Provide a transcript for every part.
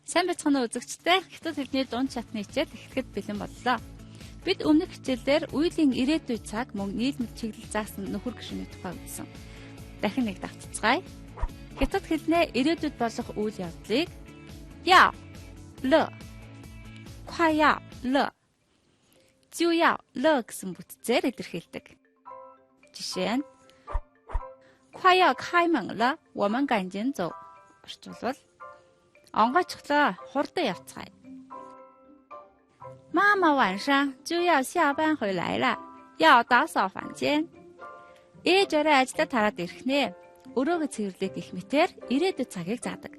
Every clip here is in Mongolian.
Сайн байцгаана уу үзэгчдээ. Хятад хэлний дунд шатны хичээл эхлэхэд бэлэн боллоо. Бид өмнөх хичээлээр үйлийн ирээдүй цаг мөн нийлмэл чиглэл заасан нөхөр гишүүний тухай үзсэн. Дахин нэг давтацгаая. Хятад хэлнээ ирээдүйд болох үйл явдлыг 要了快要了就要了 гэсэн бүтцээр илэрхийлдэг. Жишээ нь 快要开门了，我们赶紧走. Орчуулбал онгойчглоо, хурдан явцгаая. 妈妈晚上就要下班回来了，要打扫房间. Ээж орой ажлаа тараад ирэх нэ. Өрөөгөө цэвэрлэх гэх мэтээр ирээдүйд цагийг заадаг.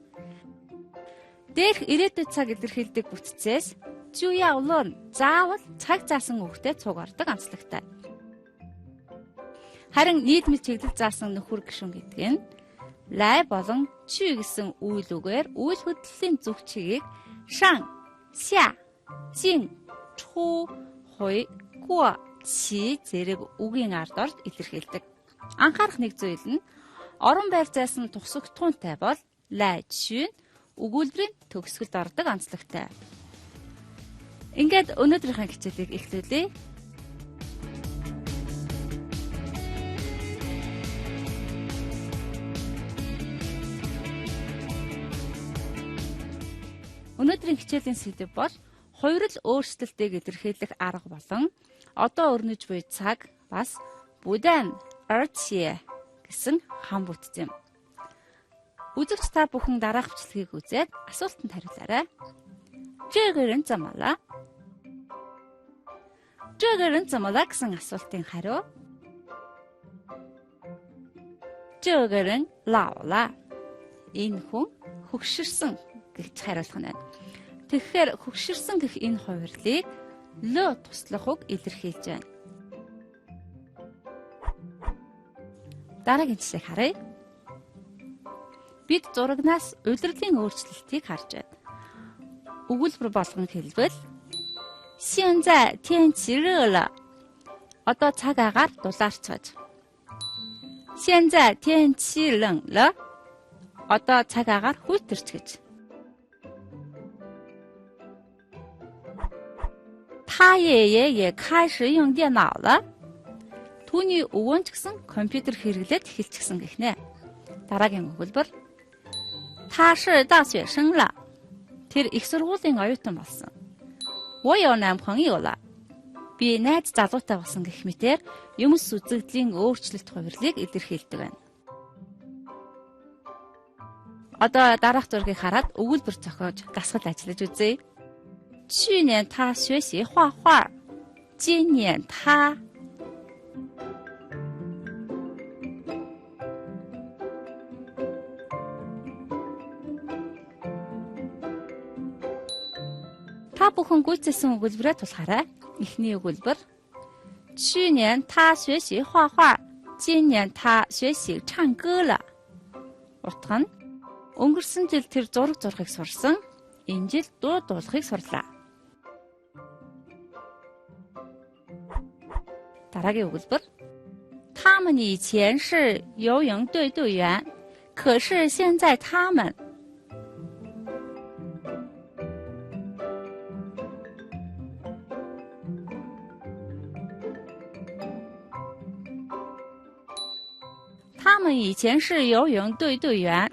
Дээрх ирээдүйд цаг илэрхийлдэг бүтцээс 就要了 заавал цаг заасан үгтэй цуг ордог онцлогтой. Харин нийлмэл чиглэл заасан нөхөр гишүүн гэдэг нь 来 болон 去 гэсэн үйл үгээр үйл хөдлөлийн зүг чигийг 上, 下, 进, 出, 回, 过, 起 зэрэг үгийн ард орж илэрхийлдэг. Анхаарах нэг зүйл нь орон байр зайсан тусагтуунтай бол 来 去 нь өгүүлбэрийн төгсгөлд ордог онцлогтой. Ингээд өнөөдрийнхөө хичээлийг эхлүүлье. Өнөөдрийн хичээлийн сэдэв бол хувирал өөрчлөлтийг илэрхийлэх арга болон одоо өрнөж буй цаг бас 不但而且 гэсэн хам бүтц юм. Үзэгч та бүхэн дараах бичлэгийг үзээд асуултанд хариулаарай. 这个人怎么了?这个人怎么了 гэсэн асуултын хариу 这个人老了. Энэ хүн хөгшөрсөн гэж хариулах нь байна. Тэгэхээр хөгшөрсөн гэх энэ хувирлыг 了 туслах үг илэрхийлж байна. Дараагийн жишээг харъя. Бид зурагнаас улирлын өөрчлөлтийг харж байна. Өгүүлбэр болгон хэлбэл 现在天气热了. Одоо цаг агаар дулаарч. 现在天气冷了. Одоо цаг агаар хүйтэрч гэж. 他爷爷也开始用电脑了. Түүний өвөө нь ч гэсэн компьютер хэрэглээд эхэлчихсэн гэх нэ. Дараагийн өгүүлбэр 他是大学生了. Тэр их сургуулийн оюутан болсон. 我有男朋友了. Би найз залуутай болсон гэх мэтээр юмс үзэгдлийн өөрчлөлт хувирлыг илэрхийлдэг байна. Одоо дараах зургийг хараад өгүүлбэр зохиож дасгал ажиллаж үзье. 去年他学习画画，今年他 Та бүхэн гүйцэтсэн өгүүлбэрээ тулгаарай. Эхний өгүүлбэр 去年他学习画画，今年他学习唱歌了. Утга нь өнгөрсөн жил тэр зураг зурхыг сурсан, энэ жил дуу дуулахыг сурлаа. Дараагийн өгүүлбэр 他们以前是游泳队队员，可是现在他们他们以前是游泳队队员，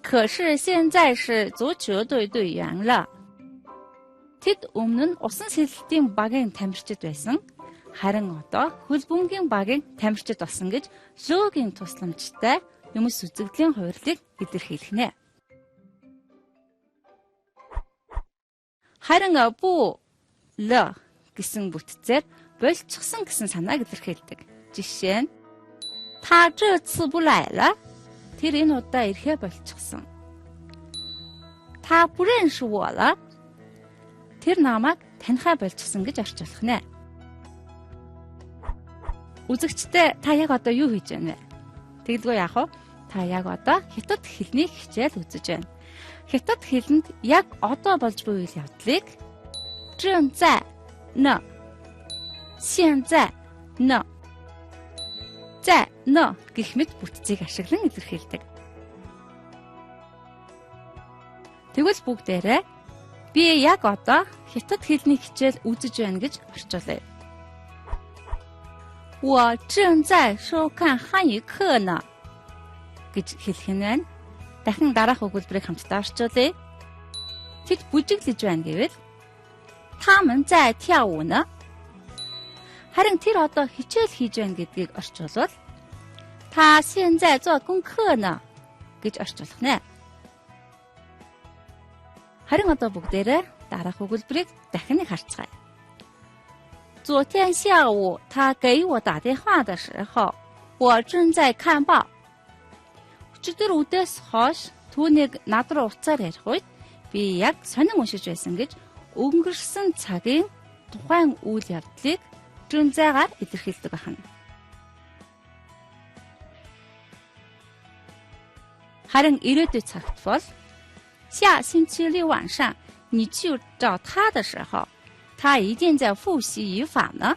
可是现在是足球队队员了. Тэд өмнө нь усан сэлэлтийн багийн тамирчид байсан. Харин одоо хөл бөмбөгийн багийн тамирчид болсон гэж лөгийн тусламжтай юмс үзэгдлийн хувирлыг илэрхийлэх нэ. Харин 不了 гэсэн бүтцээр болчихсон гэсэн санааг илэрхийлдэг. Жишээ нь 他这次不来了. Тэр энэ удаа ирэхээ болчихсон. 他不认识我了. Тэр намайг танихаа болчихсон гэж орчуулах нэ. Үзэгчдээ та яг одоо юу хийж байна вэ? Тэгэлгүй яах вэ? Та яг одоо хятад хэлний хичээл үзэж байна. Хятад хэлэнд яг одоо болж буй үйл явдлыг 正在呢现在呢 在呢 гэх мэт бүтцийг ашиглан илэрхийлдэг. Тэгвэл бүгдээрээ би яг одоо хятад хэлний хичээл үзэж байна гэж орчуулъя. 我正在收看汉语课呢 гэж хэлэх нь байна. Дахин дараах өгүүлбэрийг хамтдаа орчуулъя. Тэд бүжиглэж байна гэвэл 他们在跳舞呢. Харин тэр одоо хичээл хийж байна гэдгийг орчуулвал 他现在做功课呢 гэж орчуулах нэ. Харин одоо бүгдээрээ дараах өгүүлбэрийг дахин нэг харцгаая. 昨天下午他给我打电话的时候，我正在看报。 Өчигдөр үдээс хойш түүнийг над руу утсаар ярих үед би яг сонин уншиж байсан гэж өнгөрсөн цагийн тухайн үйл явдлыг 正在-гаар илэрхийлдэг байна. Харин ирээдүйн цагт бол 下星期六晚上你去找他的时候，他一定在复习语法呢.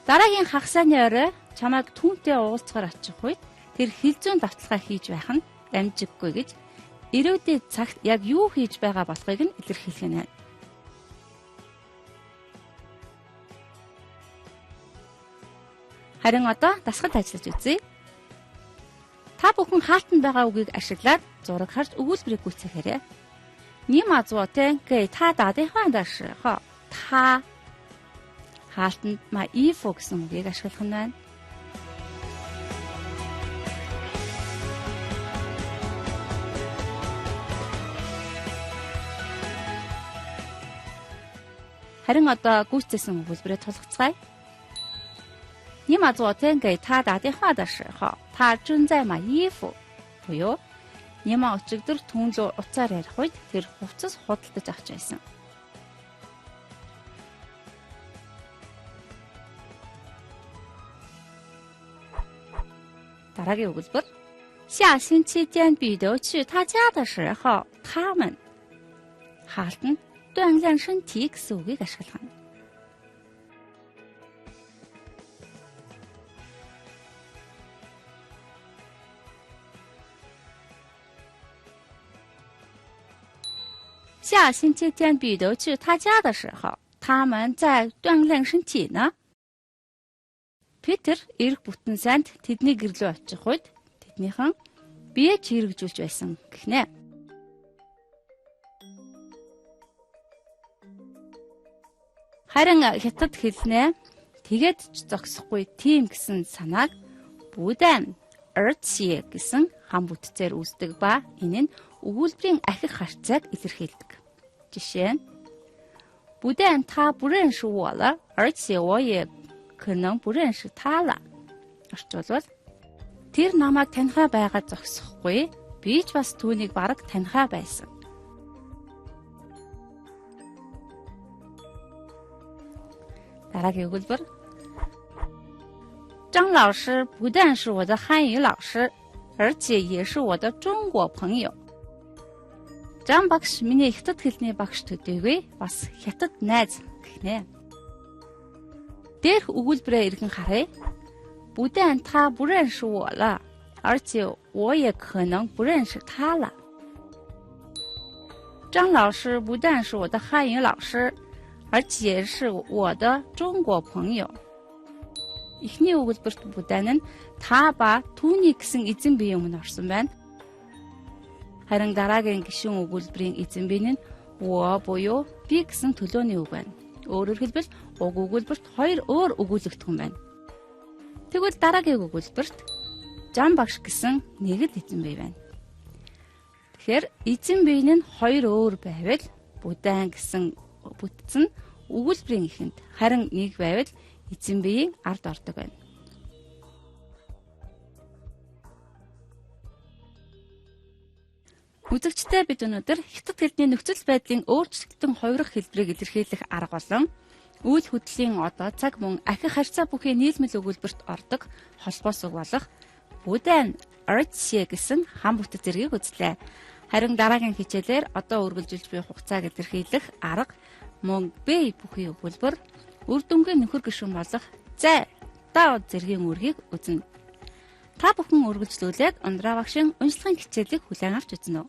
Дараагийн хагасны орой чамайг түүнтэй уулзахаар очих үед тэр хэл зүйн давталгаа хийж байх нь амжиггүй гэж ирээдүйн цагт яг юу хийж байгаа болохыг нь илэрхийлэх нь байна. Харин одоо дасгалд ажиллаж үзье. Та бүхэн хаалтанд байгаа үгийг ашиглаад зураг харж өгүүлбэрийг гүйцэтгээрэй. 你妈昨天给他打电话的时候，他 хаалтанд 买衣服 гэсэн үгийг ашиглах нь байна. Харин одоо гүйцээсэн өгүүлбэрээ тулгацгаая. 你妈昨天给他打电话的时候，他正在买衣服. Буюу Нима өчигдөр түүн лүү утсаар ярих үед тэр хувцас худалдаж авч байсан. Дараагийн өгүүлбэр 下星期天彼得去他家的时候，他们 хаалтанд 锻炼身体 гэсэн үгийг ашиглах нь. 下星期天彼得去他家的时候，他们在锻炼身体呢. Питер ирэх бүтэн сайнд тэдний гэр лүү очих үед тэднийхэн бие чирэгжүүлж байсан гэнэ. Харин хятад хэлнэ тэгээд ч зогсохгүй тийм гэсэн санааг бүдэн 而且 гэсэн хам бүтцээр үүсдэг ба энэ нь өгүүлбэрийн ахих харьцааг илэрхийлдэг. Жишээ нь 不但他不认识我了，而且我也可能不认识他了. Орчуулбал тэр намайг танихаа байгаа зогсохгүй, би ч бас түүнийг бараг танихаа байсан. Дараагийн өгүүлбэр 张老师不但是我的汉语老师，而且也是我的中国朋友。 Жан багш миний хятад хэлний багш төдийгүй бас хятад найз гэнэ. Дээрх өгүүлбэрээ эргэн харъя. 不但他不认识我了，而且我也可能不认识他了。张老师不但是我的汉语老师，而且是我的中国朋友。 Эхний өгүүлбэрт 不但 нь та ба түүний гэсэн эзэн биеийн өмнө орсон байна. Харин дараагийн гишүүн өгүүлбэрийн эзэн бие нь 我 буюу би гэсэн төлөөний үг байна. Өөрөөр хэлбэл уг өгүүлбэрт хоёр өөр өгүүлэгдэхүүн байна. Тэгвэл дараагийн өгүүлбэрт Жан багш гэсэн нэг л эзэн бие байна. Тэгэхээр эзэн бие нь хоёр өөр байвал 不但 гэсэн бүтц нь өгүүлбэрийн эхэнд, харин нэг байвал эзэн биеийн ард ордог байна. Үзэгчдээ бид өнөөдөр хятад хэлний нөхцөл байдлын өөрчлөлтөн хувирах хэлбэрийг илэрхийлэх арга болон үйл хөдлөлийн одоо цаг мөн ахих харьцаа бүхий нийлмэл өгүүлбэрт ордог холбоос үг болох 不但 而且 гэсэн хам бүтэц зэргийг үзлээ. Харин дараагийн хичээлээр одоо үргэлжилж буй хугацааг илэрхийлэх арга мөн б бүхий өгүүлбэр үр дүнгийн нөхөр гишүүн болох 在 到 зэргийн үүргийг үзнэ. Та бүхэн үргэлжлүүлээд Ундраа багшийн уншлагын хичээлийг хүлээн авч үзнэ үү?